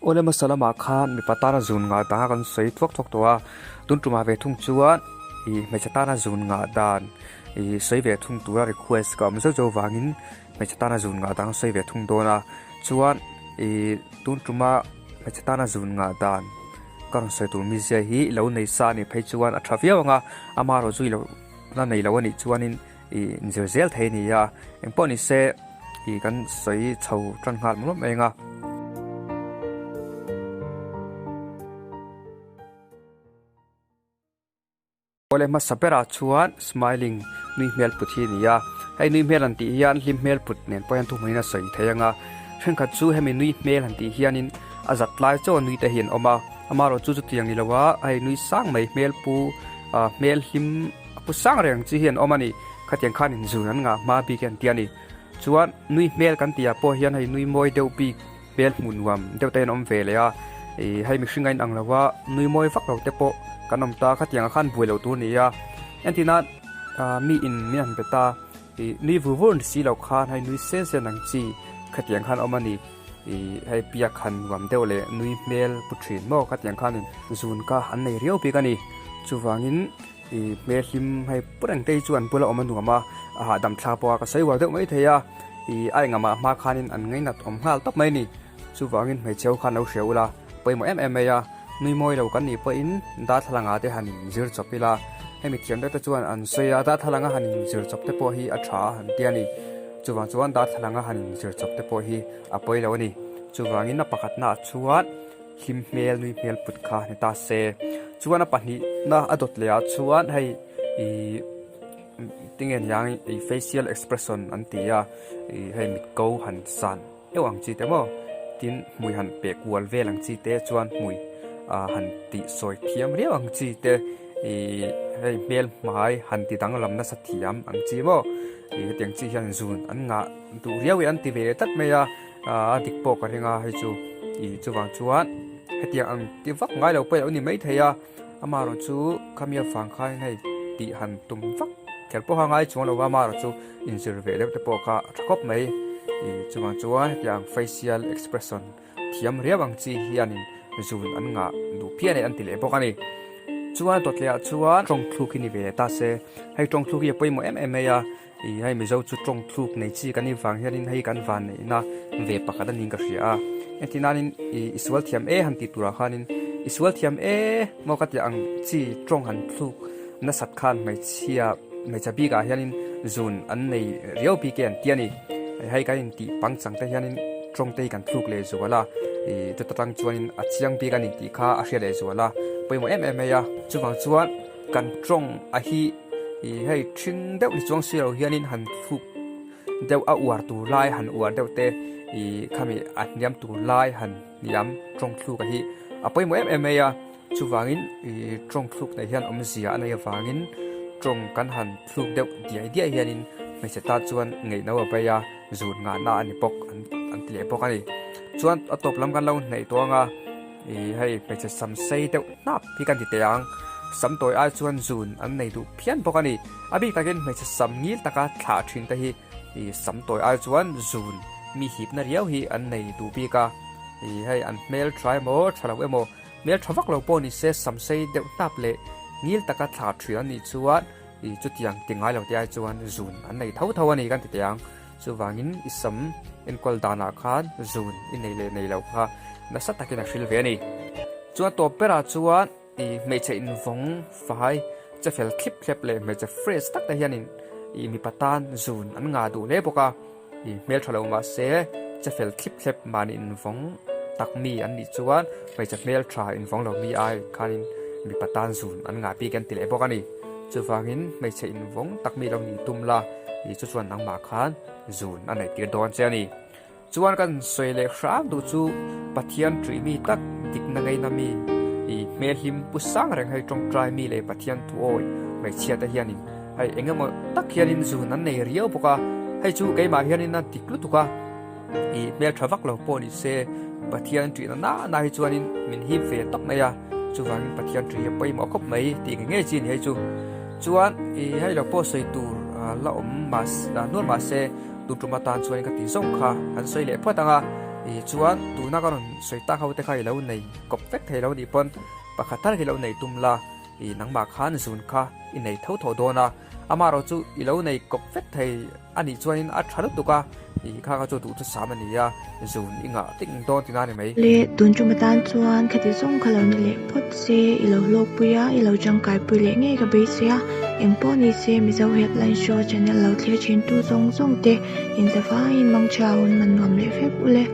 Awle hmasa lamah khan mipa tana zun ngah dan a kan sawi thuak thuak tawh a, tun tumah ve thung chuan ih hmeichhe tana zun ngah dan ih sawi ve thung tura request ka awm zeuh zeuh vangin hmeichhe tana zun ngah dan sawi ve thung dawn a, chuan ih tun tuma hmeichhe tana zun ngah dan ka rawn sawi tur mizia hi lo nei sa a nih phei chuan a tha viau ang a, amaherawh chu i lo la nei lo a nih chuanin ih inzir zel thei a ni a, engpawh ni se ih kan sawi chho tan nghal mawlh mai ang a. Awle hmasa berah chuan smiling nui hmel put hi a ni a, hei nui hmel han tih hian hlim hmel put nen pawh hian thuhmunin a sawi thei ang a, thenkhat chu hemi nui hmel han tih hianin a zat lai chaw nui te hi an awm a, amaherawh chu chutiang ni lo a, hei nui sang mai hmel pu ah hmel hlim a pu sang reng chi hi an awm a ni, khatiang khan inzun an ngah hma bik hi an ti a ni, chuan nui hmel kan tih ah pawh hian hei nui mawi deuh bik hmel hmuh nuam deuh te an awm ve leh a ih hei mihring a inang lo a nui mawi vak lo te pawh kan awm ta khatiang ah khan buai loh tur a ni a entir nan ah mi in min han bet a ih nui vur vur ni si lo khan hei nui sen sen ang chi khatiang khan a awm a ni ih hei biak han nuam deuh leh nui hmel pu thin maw khatiang khan in zun kha an nei riau bik a ni chuvangin ih hmel hlim hei pu reng te hi chu an bula awm a nuam a a hahdam thlak pawh a ka sawi uar deuh mai thei a ih a engah hma khanin an ngainat awm nghal tawp mai a ni chuvangin hmeichhe ho khan lo hria ula pawimawh em em mai a nui mawi lo kan nih pawhin darthlalang ah te han in zir chawp ila hemi thiam deuh te chuan an sawi a darthlalang a han in zir chawp te pawh hi a tha han ti a ni chuvang chuan darthlalang a han in zir chawp te pawh hi a pawi lo a ni chuvangin a pakhatna ah chuan hlim hmel nui hmel put kha ni ta se chuan a pahnihna a dawt leh ah chuan hei ihh tinge niang ih facial expression an ti a ih hei mit ko han san deuh ang chi te maw tin hmui han peh kual vel ang chi te chuan hmui ah han tih sawi thiam riau ang chi te ih hei hmel hmai han ti danglam nasa thiam ang chi maw ih hetiang chi hian zun an ngah duh riau hi an ti ve tlat mai a ah a dik pawh ka ring a hei chu ih chuvang chuan hetiang ang ti vak ngai lo pawh a lo ni maithei a amaherawh chu khami avang khan hei tih han tum vak kher pawh kha ngai chuang lo va amaherawh chu inzir ve deuh te pawh kha a tha khawp mai ih chuvang chuan hetiang facial expression thiam riau ang chi hianin zun an ngah duh phian e an ti leh bawk a ni chuan dawt leh ah chuan tawng thluk hi ni ve leh ta se hei tawng thluk hi a pawimawh em em mai a. Ih hei Mizo chu tawng thluk nei chi kan nih vang hianin hei kan van neihna ve pakhat a niin ka hria a engtin nanin ih i sual thiam e han tih turah khanin i sual thiam e maw ka tih ang chi tawng han thluk nasat khan hmeichhia hmeichhe bikah hianin zun an nei riau bik e an ti a ni hei kan intih pangchang te hianin tawng te hi kan thluk leh zual a ih chuta tang chuanin a chiang bik a ni tih kha a hria leh zual a pawimawh em em mai a chuvang chuan kan tawng a hi. Ih hei ṭhing deuh ni chuang si lo hianin han thluk deuh a uar tur lai han uar deuh te ih khami a hniam tur lai han hniam tawng thluk a hi a pawimawh em em mai a chuvangin ih tawng thluk nei hian awmzia a nei avangin tawng kan han thluk deuh diai diai hianin hmeichhe tan chuan ngaihno a bei a zun ngahna a ni bawk an an ti leh bawk a ni chuan a tawp lam kan lo hnaih tawh ang a. Ih hei hmeichhe sam sei deuh hnap hi kan ti teh ang, sam tawi ai chuan zun an nei duh phian bawk a ni. A bik takin hmeichhe sam ngil taka thlah thin te hi ih sam tawi ai chuan zun mi hipna riau hi an nei duh bik a. Ih hei an hmel tha emaw tha lo emaw hmel tha vak lo pawh ni se sam sei deuh hnap leh ngil taka thlah thin an nih chuan ih chutiang ti ngai lo te ai chuan zun an nei tho tho a ni kan ti teh ang. Chuvangin i sam enkawl danah khan zun i nei leh nei lo kha nasa takin a hril ve a ni. Chuan tawp berah chuan i hmeichhe invawng fai che fel thlip thlep leh hmeichhe fresh tak te hianin i mipa tan zun an ngah duh hle bawk a, i hmeltha lo mahse che fel thlip thlep mahni invawng tak mi an nih chuan hmeichhe hmeltha invawng lo mi ai khanin mipa tan zun an ngah bik an ti leh bawk a ni. Chuvangin hmeichhe invawng tak mi lo nih tum la. Ih chu chuan nangmah khan zun a neih tir dawn che a ni. Chuan kan sawi leh hram duh chu Pathian ṭih mi tak dikna ngeina mi ih hmelhlim pu sang reng hei ṭawngṭai mi leh Pathian thuawi hmeichhia te hianin hei eng emaw tak hianin zun an nei riau bawk a, hei chu keimah hianin a dik lutuk a, ih hmelṭha vak lo pawh ni se Pathian ṭihna nana hi chuanin min hip ve tawp mai a, chuvangin Pathian ṭih hi a pawimawh khawp mai tih nge ngei chi a ni hei chu. Chuan ih hei lo pawh sawi tur la awm mah nual mah se tun tum atan chuan ka tih zawng kha an sawi leh phawt ang a. Ih chuan tuna ka rawn sawi tak ho te kha i lo nei kawp vek thei lo nih pawn pakhat tal hi lo nei tum la, ih nangmah khan zun kha i nei tho tho dawn a, amaherawh chu i lo nei kawp vek thei a nih chuanin a tha lutuk a, ih kha kha chu duhthusam a ni a, zun i ngah ting dawn tina a ni mai. Le, tun tum atan chuan khati zawng kha lo ni leh phawt se, i lo hlawkpui a, i lo tangkaipui leh ngei ka beisei a, engpawh ni se Mizo Headline Show channel lo thlir thintu zawng zawng te inzavaiin mangchhia hun man nuam leh vek u le.